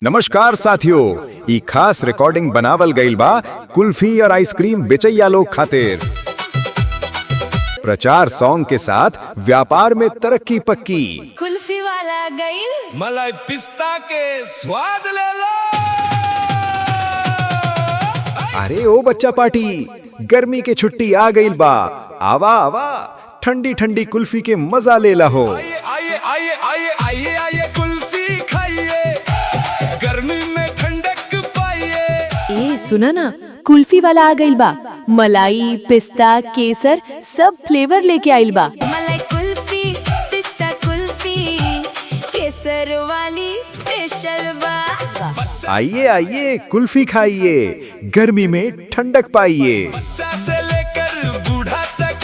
नमस्कार साथियों, ई खास रिकॉर्डिंग बनावल गईल बा कुल्फी और आइसक्रीम बेचैया लोग खातिर। प्रचार सॉन्ग के साथ व्यापार में तरक्की पक्की। कुल्फी वाला गईल। मलाई पिस्ता के स्वाद ले लो। अरे ओ बच्चा पार्टी, गर्मी के छुट्टी आ गईल बा। आवा आवा, ठंडी ठंडी कुल्फी के मजा ले लहो। आइए आइए आइए आइए आइए आइए, कुल्फी खाइए, गर्मी में ठंडक पाइए। ए सुना ना, कुल्फी वाला आ गइल बा। मलाई, पिस्ता, केसर सब फ्लेवर लेके आइल बा। मलाई कुल्फी, पिस्ता कुल्फी, केसर वाली स्पेशल बा। आइए आइए, कुल्फी खाइए, गर्मी में ठंडक पाइए। बच्चा से लेकर बूढ़ा तक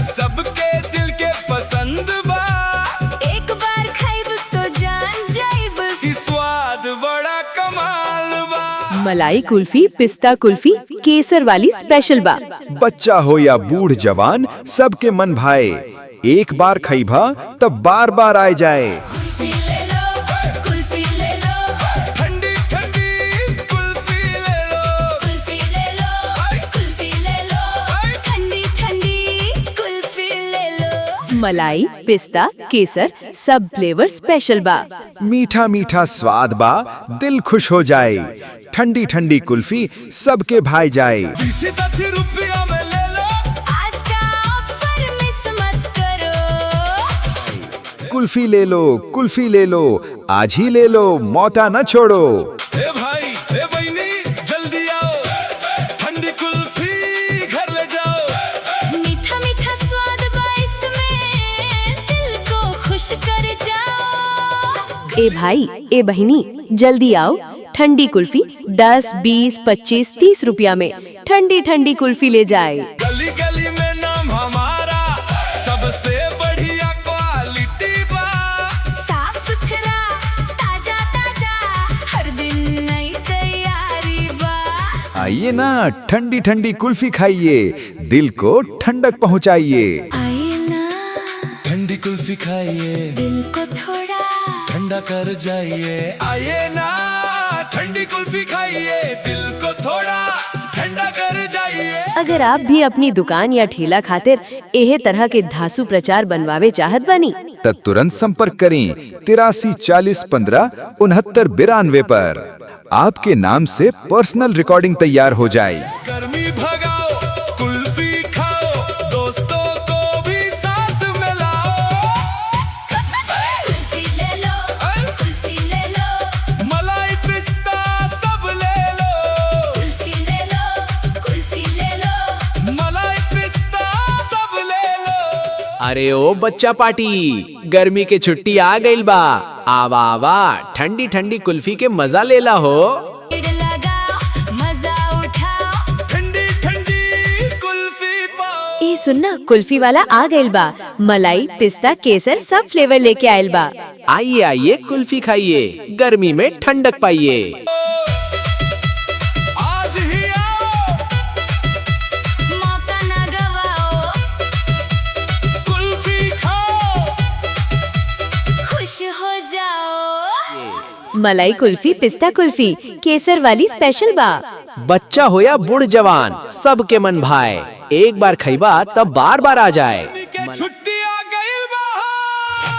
सबके दिल के पसंद बा। एक बार खाइबस तो जान जाइबस। ई स्वाद बड़ा कमाल बा। मलाई कुल्फी, पिस्ता कुल्फी, केसर वाली स्पेशल बा। बच्चा हो या बूढ़ जवान, सबके मन भाए। एक बार खइबा तब बार बार आए जाए। कुल्फी ले लो, कुल्फी ले लो। ठंडी ठंडी कुल्फी ले लो। कुल्फी ले लो, कुल्फी ले लो, ठंडी ठंडी कुल्फी ले लो। मलाई, पिस्ता, केसर सब फ्लेवर स्पेशल बा। मीठा मीठा स्वाद बा, दिल खुश हो जाए। ठंडी ठंडी कुल्फी सबके भाई जाए। 20 रुपया में ले लो। आज का ऑफर मिस मत करो। कुल्फी ले लो, कुल्फी ले लो, आज ही ले लो, मौका न छोड़ो। ए भाई, ए बहनी, जल्दी आओ, ठंडी कुल्फी घर ले जाओ। मीठा मीठा स्वाद बा इसमें, दिल को खुश कर जाओ। ए भाई, ए बहिनी, जल्दी आओ, ठंडी कुल्फी 10, 20, 25, 30 रुपया में ठंडी ठंडी कुल्फी ले जाए। गली गली में नाम हमारा, सबसे बढ़िया क्वालिटी बा। साफ सुथरा, ताजा ताजा, हर दिन नई तैयारी बा। आइए ना, ठंडी ठंडी कुल्फी खाइए, दिल को ठंडक पहुंचाइए। आइए ना, ठंडी कुल्फी खाइए, दिल को थोड़ा ठंडा कर जाइए। आइए ना, ठंडी कुल्फी खाइए, दिल को थोड़ा ठंडा कर जाइए। अगर आप भी अपनी दुकान या ठेला खातिर एहे तरह के धासु प्रचार बनवावे चाहत बानी, तब तुरंत संपर्क करें 8340156992 पर। आपके नाम से पर्सनल रिकॉर्डिंग तैयार हो जाए। गर्मी भगाओ, कुल्फी खाओ, दोस्तों को भी साथ में लाओ। कुल्फी ले लो, कुल्फी ले लो। मलाई पिस्ता सब ले लो। कुल्फी ले लो, कुल्फी ले लो। मलाई पिस्ता सब ले लो। अरे ओ बच्चा पार्टी, गर्मी के छुट्टी आ गइल बा। आवा आवा, ठंडी ठंडी कुल्फी के मजा ले ला हो। भीड़ लगाओ, मजा उठाओ। ठंडी ठंडी कुल्फी पाओ। ए सुनना, कुल्फी वाला आ गइल बा। मलाई, पिस्ता, केसर सब फ्लेवर लेके आइल बा। आइए आइए, कुल्फी खाइए, गर्मी में ठंडक पाइए। आज ही आओ। मौका ना गवाओ। कुल्फी खाओ। खुश हो जाओ। मलाई कुल्फी, पिस्ता कुल्फी, केसर वाली स्पेशल बा। बच्चा हो या बूढ़ जवान, सबके मन भाए। एक बार खइबा तब बार बार आ जाए। के छुट्टी आ गई बाहर।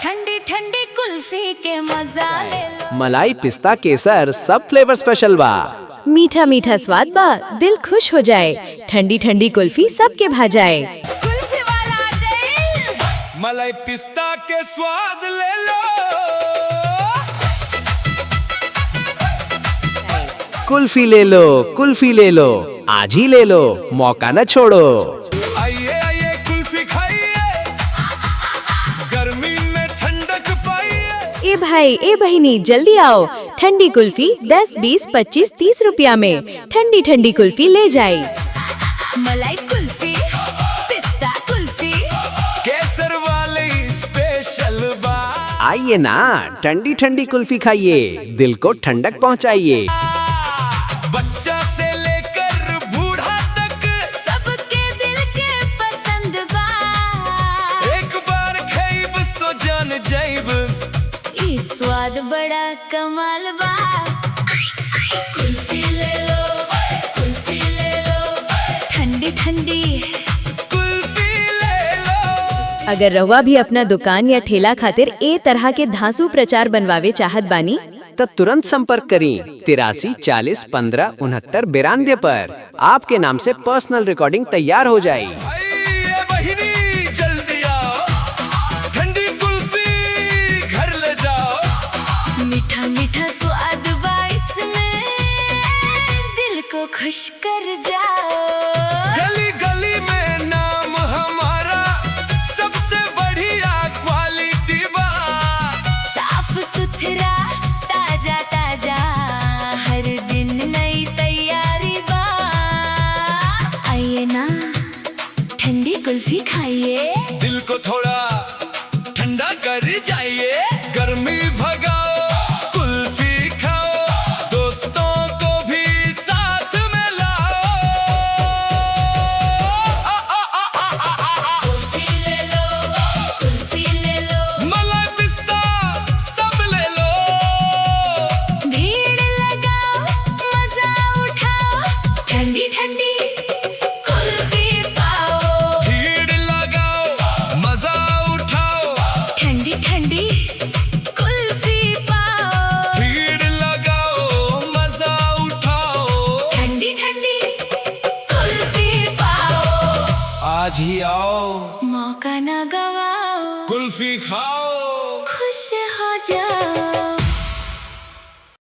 ठंडी ठंडी कुल्फी के मजा ले लो। मलाई, पिस्ता, केसर सब फ्लेवर स्पेशल बा। मीठा मीठा स्वाद बा, दिल खुश हो जाए। ठंडी ठंडी कुल्फी सबके भा जाए। कुल्फी वाला आ गईल। मलाई पिस्ता के स्वाद ले लो। कुल्फी ले लो, कुल्फी ले लो, आज ही ले लो, मौका न छोड़ो। आइए आइए, कुल्फी खाइए, गर्मी में ठंडक पाइए। ए भाई, ए बहिनी, जल्दी आओ, ठंडी कुल्फी 10, 20, 25, 30 रुपया में ठंडी ठंडी कुल्फी ले जाए। मलाई कुल्फी, पिस्ता कुल्फी, केसर वाली स्पेशल बा। आइए ना, ठंडी ठंडी कुल्फी खाइए, दिल को ठंडक पहुंचाइए। बच्चा से लेकर बूढ़ा तक सबके दिल के पसंद बा। एक बार खइबस तो जान जाइबस। ई स्वाद बड़ा मजा कमाल बा। कुल्फी ले लो, कुल्फी ले लो, ठंडी ठंडी कुल्फी ले लो। अगर रहुआ भी अपना दुकान या ठेला खातिर ए तरह के धांसू प्रचार बनवावे चाहत बानी, त तुरंत संपर्क करें 8340156992 पर। आपके नाम से पर्सनल रिकॉर्डिंग तैयार हो जाए। आइए बहिनी, जल्दी आओ, ठंडी कुल्फी घर ले जाओ। मीठा मीठा स्वाद बा इसमें, दिल को खुश कर जाओ। गली गली में नाम हमारा, सबसे बढ़िया क्वालिटी बा। साफ सुथरा ताजा ताजा, हर दिन नई तैयारी बा। आइए ना, ठंडी कुल्फी खाइए। दिल को थोड़ा ठंडा कर जाइए। गर्मी भगाओ, कुल्फी खाओ, दोस्तों को भी साथ में लाओ। आ, आ, आ, आ, आ, आ, आ। कुल्फी ले लो, कुल्फी ले लो। मलाई पिस्ता सब ले लो। भीड़ लगाओ, मजा उठाओ, ठंडी ठंडी कुल्फी पाओ। भीड़ लगाओ, मजा उठाओ। ठंडी ठंडी कुल्फी पाओ। भीड़ लगाओ, मजा उठाओ। ठंडी ठंडी कुल्फी पाओ। आज ही आओ।